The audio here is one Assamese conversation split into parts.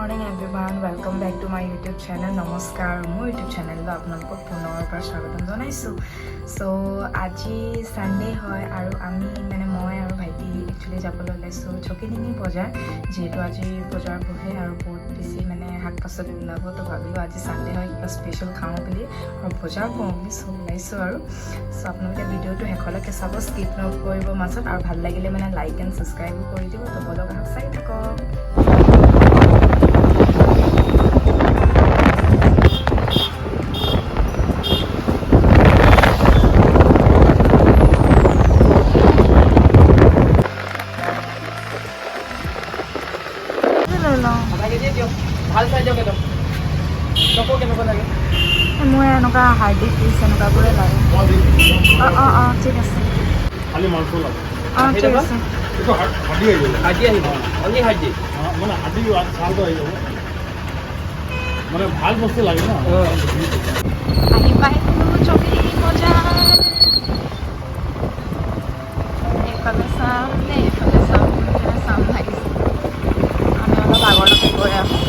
Morning everyone, welcome back to my YouTube channel. নমস্কাৰ, মোৰ ইউটিউব চেনেললৈ আপোনালোকক পুনৰ এবাৰ স্বাগতম জনাইছোঁ। চ' আজি ছানডে হয় আৰু আমি মানে মই আৰু ভাইটি একচুৱেলি যাবলৈ ওলাইছোঁ চকীডিঙি বজাৰ। যিহেতু আজি বজাৰ বহে আৰু বহুত বেছি মানে শাক পাচলি ওলাব, তো ভাবিলোঁ আজি ছানডে হয়, কিবা স্পেচিয়েল খাওঁ বুলি আৰু বজাৰ কৰোঁ বুলি। চ' ওলাইছোঁ আৰু। চ' আপোনালোকে ভিডিঅ'টো শেষলৈকে চাব, স্কিপ নকৰিব মাজত আৰু ভাল লাগিলে মানে লাইক এণ্ড ছাবস্ক্ৰাইবো কৰি দিব। তো বলক, আহক, চাই থাকক। লৈ লওঁ। আধা কেজি দিয়ক, ভাল চাই দিয়ক একদম। চকু কেনেকুৱা লাগে? মোৰ এনেকুৱা হাৰ্ডি পিচ এনেকুৱাবোৰে লাগে। অঁ, ঠিক আছে। খালি মাংস লাগে। অঁ, ঠিক আছে। এইটো হাড্ডি আহি যাব। হাড্ডি আহিব, অনলি হাড্ডি। অঁ, মানে হাড্ডি ছালটো আহি যাব। মানে ভাল বস্তু লাগে ন। আহি পাই গ'লো চকীডিঙি বজাৰ। এইফালে চাম নে এইফালে চাম, কোনফালে চাম লাগিছে। আমি অলপ আগলৈকে গৈ আহোঁ।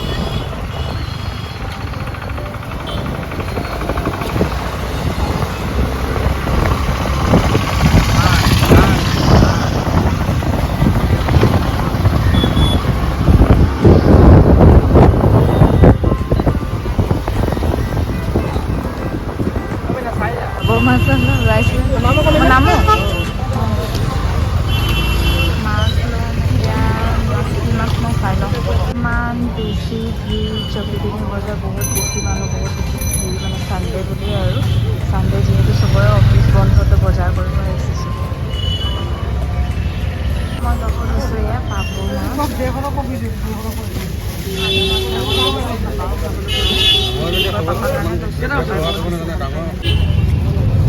মাছ ওলাইছে। নামো, মাছ ল'ম এতিয়া। মাছ কি মাছ মই চাই লওঁ। ইমান বেছি ভিৰ চকীডিঙি বজাৰ, বহুত বেছি মানুহ, বহুত বেছি ভিৰ। মানে ছানডে বুলিয়ে আৰু ছানডে যিহেতু চবৰে অফিচ বন্ধ, তো বজাৰ কৰিব আহিছে চবে। মই ল'ব লৈছোঁ এয়া পাভ মাছ। পাপাৰ কাৰণে লৈছোঁ।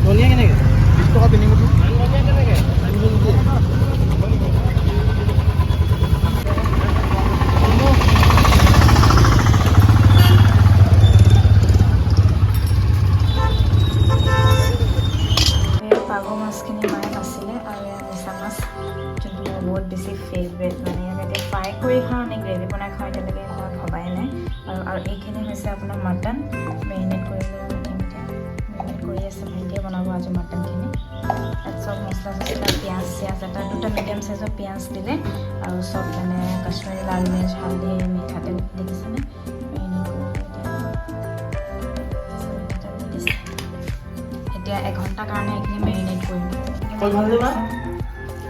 ধনিয়া কেনেকৈ? 20 টকা 3 মুঠি। ধনিয়া কেনেকৈ? এই পাভ মাছখিনি মায়ে বাছিলে আৰু এয়া মিছা মাছ, যোনটো মোৰ বহুত বেছি ফেভৰেট। মানে ইয়াক এতিয়া ফ্ৰাই কৰি খাওঁ নে গ্ৰেভি বনাই খাওঁ, এতিয়ালৈকে মই ভবাই নাই। আৰু এইখিনি হৈছে আপোনাৰ মাটন। মেৰিনেট কৰিবলৈ ৰাখিম এতিয়া। মেৰিনেট কৰি আছে, ভাইটিয়ে বনাব আজি মাটনখিনি। তাত চব মছলা চছলা, পিঁয়াজ চিয়াজ, এটা দুটা মিডিয়াম চাইজৰ পিঁয়াজ দিলে আৰু চব মানে কাশ্মীৰী লাল মিৰ্চ, হালধি, মিঠাতেল। দেখিছেনে? মেৰিনেট কৰি এতিয়া মিঠাতেল দি দিছে। এতিয়া এঘণ্টাৰ কাৰণে এইখিনি মেৰিনেট কৰিম। কল ভালনে মা?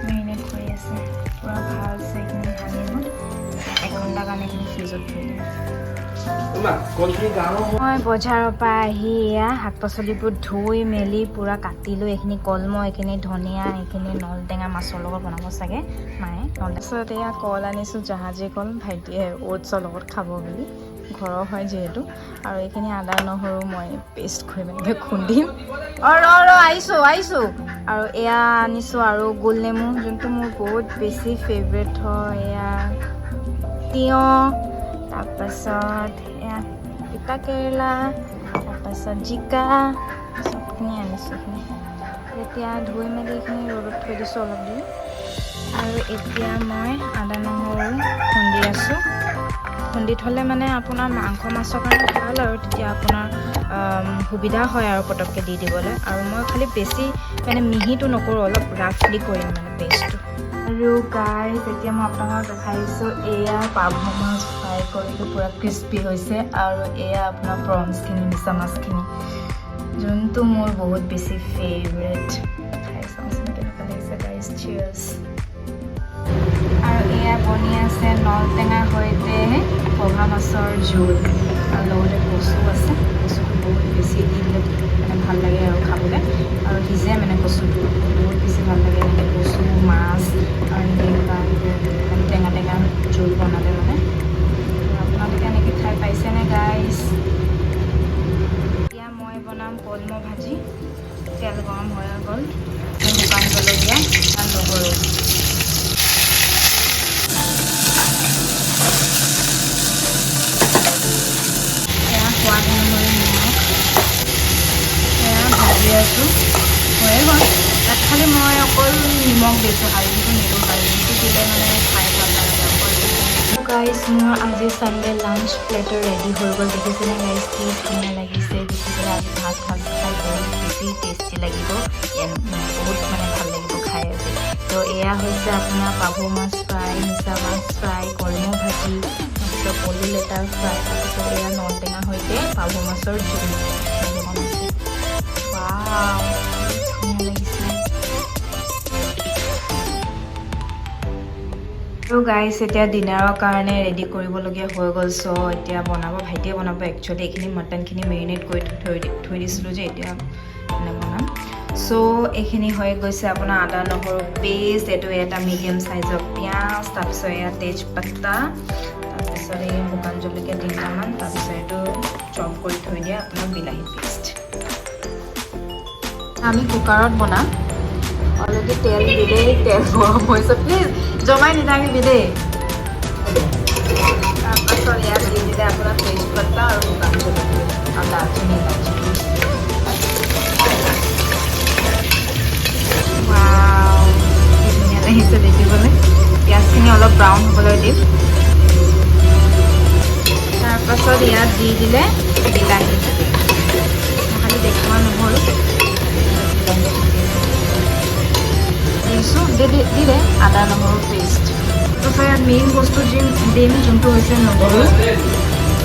মেৰিনেট কৰি আছে, পূৰা ভালছে এইখিনি ভাঙি গ'ল। এঘণ্টাৰ কাৰণে এইখিনি ফ্ৰিজত থৈ দিম। কলখিনি গাঁৱৰ। মই বজাৰৰ পৰা আহি এয়া শাক পাচলিবোৰ ধুই মেলি পূৰা কাটি লৈ এইখিনি কলমৌ, এইখিনি ধনিয়া, এইখিনি নলটেঙা, মাছৰ লগত বনাব চাগে মায়ে। তাৰপিছত এয়া কল আনিছোঁ, জাহাজী কল, ভাইটিয়ে অ'টছৰ লগত খাব বুলি, ঘৰৰ হয় যিহেতু। আৰু এইখিনি আদা নহৰু মই পেষ্ট কৰিম, এনেকৈ খুন্দিম। অঁ, ৰ ৰ, আহিছোঁ আহিছোঁ। আৰু এয়া আনিছোঁ আৰু গোল নেমু, যোনটো মোৰ বহুত বেছি ফেভৰেট হয়। এয়া তিয়ঁহ, তাৰপাছত এয়া তিতা কেৰেলা, তাৰপাছত জিকা, চবখিনি আনিছোঁ। এইখিনি এতিয়া ধুই মেলি এইখিনি ৰ'দত থৈ দিছোঁ অলপ দেৰি। আৰু এতিয়া মই আদা নহৰু খুন্দি আছোঁ। খুন্দি থ'লে মানে আপোনাৰ মাংস মাছৰ কাৰণে ভাল আৰু তেতিয়া আপোনাৰ সুবিধা হয় আৰু পটককৈ দি দিবলৈ। আৰু মই খালি বেছি মানে মিহিটো নকৰোঁ, অলপ ৰাফলি কৰিম মানে পেষ্টটো। আৰু গাইজ, এতিয়া মই আপোনালোকক দেখাইছোঁ, এয়া পাভ মাছ ফ্ৰাই কৰিলোঁ, পূৰা ক্ৰিস্পি হৈছে। আৰু এয়া আপোনাৰ প্ৰনছখিনি, মিছা মাছখিনি, যোনটো মোৰ বহুত বেছি ফেভৰেট। খাই চাওঁচোন কেনেকুৱা লাগিছে গাইজ। চিয়াৰ্ছ। আৰু এয়া বনি আছে নলটেঙাৰ সৈতে পভা মাছৰ জোল আৰু লগতে কচু আছে। কচুটো বহুত বেছি দি দিলে মানে ভাল লাগে আৰু খাবলৈ আৰু সিজে মানে কচুটো। বহুত বেছি ভাল লাগে এনেকৈ কচু মাছ আৰু এনেকৈ কিবা মানে টেঙা টেঙা জোল বনালে মানে। আপোনালোকে এনেকৈ খাই পাইছেনে গাইজ? এতিয়া মই বনাম কলমৌ ভাজি। তেল গৰম হৈ গ'ল। শুকান জলকীয়া, নহৰু। এয়া সোৱাদ অনুসৰি নিমখ। এয়া ভাজি আছোঁ, হৈয়ে গ'ল। তাত খালি মই অকল নিমখ দিছোঁ, হালধিটো নিদিওঁ। হালধিটো দিলে মানে খাই ভাল নালাগে। অকল গাইজ, মোৰ আজি ছানডে লাঞ্চ প্লেটাৰ ৰেডি হৈ গ'ল। দেখিছেনে গাইজ, কি ধুনীয়া লাগিছে দেখিবলৈ? আজি ভাত সাজ খাই বহুত বেছি টেষ্টি লাগিব, বহুত মানে ভাল লাগিব খাই আজি। তো এয়া হৈছে আপোনাৰ পাভ মাছ ফ্ৰাই, মিছা মাছ ফ্ৰাই, কলমৌ ভাজি, তাৰপিছত পলু লেটাৰ ফ্ৰাই, তাৰপিছত এয়া নলটেঙা সৈতে পাভ মাছৰ জোল এনেকৈ বনাইছে। ৱাও, ধুনীয়া লাগিছে। ত' গাইজ, এতিয়া ডিনাৰৰ কাৰণে ৰেডি কৰিবলগীয়া হৈ গ'ল। চ' এতিয়া বনাব ভাইটিয়ে বনাব। একচুৱেলি এইখিনি মটনখিনি মেৰিনেট কৰি থৈ থৈ দিছিলোঁ যে, এতিয়া মানে বনাম। চ' এইখিনি হৈ গৈছে আপোনাৰ আদা নহৰু পেষ্ট, এইটো এটা মিডিয়াম চাইজৰ পিঁয়াজ, তাৰপিছত এয়া তেজপাত্তা, তাৰপিছত এই শুকান জলকীয়া 3টামান, তাৰপিছত এইটো চপ কৰি থৈ দিয়া আপোনাৰ বিলাহী পেষ্ট। আমি কুকাৰত বনাম। অলৰেডি তেল দিলেই, তেল গৰম হৈছে। প্লিজ জমাই নাথাকিবি দেই। তাৰপাছত ইয়াত দি দিলে আপোনাৰ তেজপাত্তা আৰু শুকান জলকীয়া আৰু দালচেনি, ইলাচি। ৱাও, কি ধুনীয়া লাগিছে দেখিবলৈ! পিঁয়াজখিনি অলপ ব্ৰাউন হ'বলৈ দিম। তাৰপাছত ইয়াত দি দিলে বিলাহী। মই খালি দেখুওৱা নহ'ল। দিছোঁ, দিলে আদা নহৰু পেষ্ট। তাৰপাছত ইয়াত মেইন বস্তু দিম, যোনটো হৈছে নহৰু।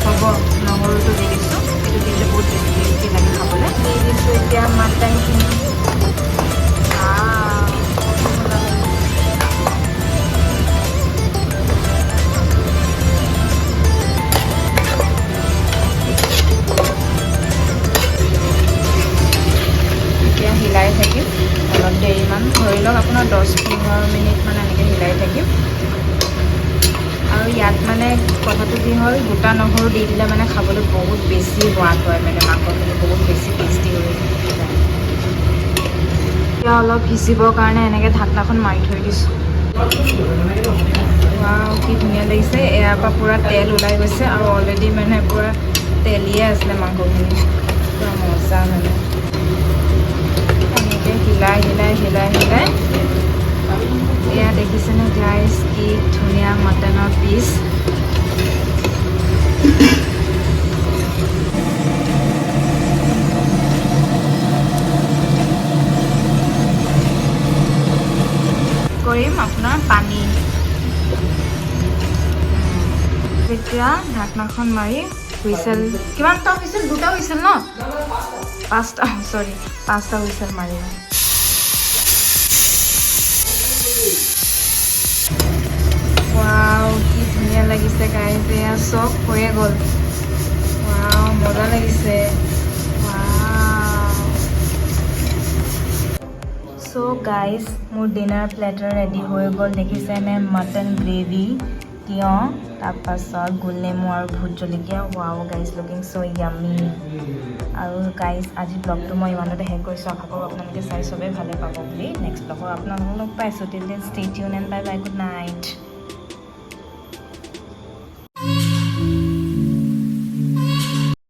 হ'ব, নহৰুটো দি দিছোঁ। এইটো দিলে বহুত বেছি টেষ্টি লাগে খাবলৈ। দি দিছোঁ এতিয়া মাটনখিনি। মজা লাগিছে। এতিয়া হিলাই থাকিম অলপ দেৰিমান, ধৰি লওক আপোনাৰ 10-15 মিনিটমান এনেকৈ হিলাই থাকিম। আৰু ইয়াত মানে কথাটো কি হ'ল, গোটা নহৰু দি দিলে মানে খাবলৈ বহুত বেছি সোৱাদ হয়, মানে মাংসখিনি বহুত বেছি টেষ্টি হৈ যায়। এতিয়া অলপ সিজিবৰ কাৰণে এনেকৈ ঢাকনাখন মাৰি থৈ দিছোঁ। ৱাও, কি ধুনীয়া লাগিছে! ইয়াৰ পৰা পূৰা তেল ওলাই গৈছে আৰু অলৰেডি মানে পূৰা তেলিয়ে আছিলে মাংসখিনি, পূৰা মজা। মানে এনেকৈ হিলাই হিলাই হিলাই হিলাই। এয়া দেখিছেনে গাইজ, কি ধুনীয়া মটনৰ পিচ! কৰিম আপোনাৰ পানী। এতিয়া ঢাকনাখন মাৰি হুইচেল, কিমানটা হুইচেল? দুটা হুইচেল ন? পাঁচটা, চৰি, পাঁচটা হুইচেল মাৰিম। ৱাও, কি ধুনীয়া লাগিছে গাইজ! এয়া চব হৈয়ে গ'ল। ৱাও, মজা লাগিছে। ৱাও। চ' গাইজ, মোৰ ডিনাৰ প্লেটাৰ ৰেডি হৈ গ'ল। দেখিছেনে? মটন গ্ৰেভি, তিয়ঁহ, তাৰপাছত গোল নেমু আৰু ভোট জলকীয়া। Wow guys, looking so yummy! আৰু গাইজ, আজি ব্লগটো মই ইমানতে শেষ কৰিছোঁ। আশা কৰোঁ আপোনালোকে চাই চবেই ভালে পাব বুলি। নেক্সট ব্লগত আপোনালোকক লগ পাইছোঁ। Till then, stay tune and bye bye, good night.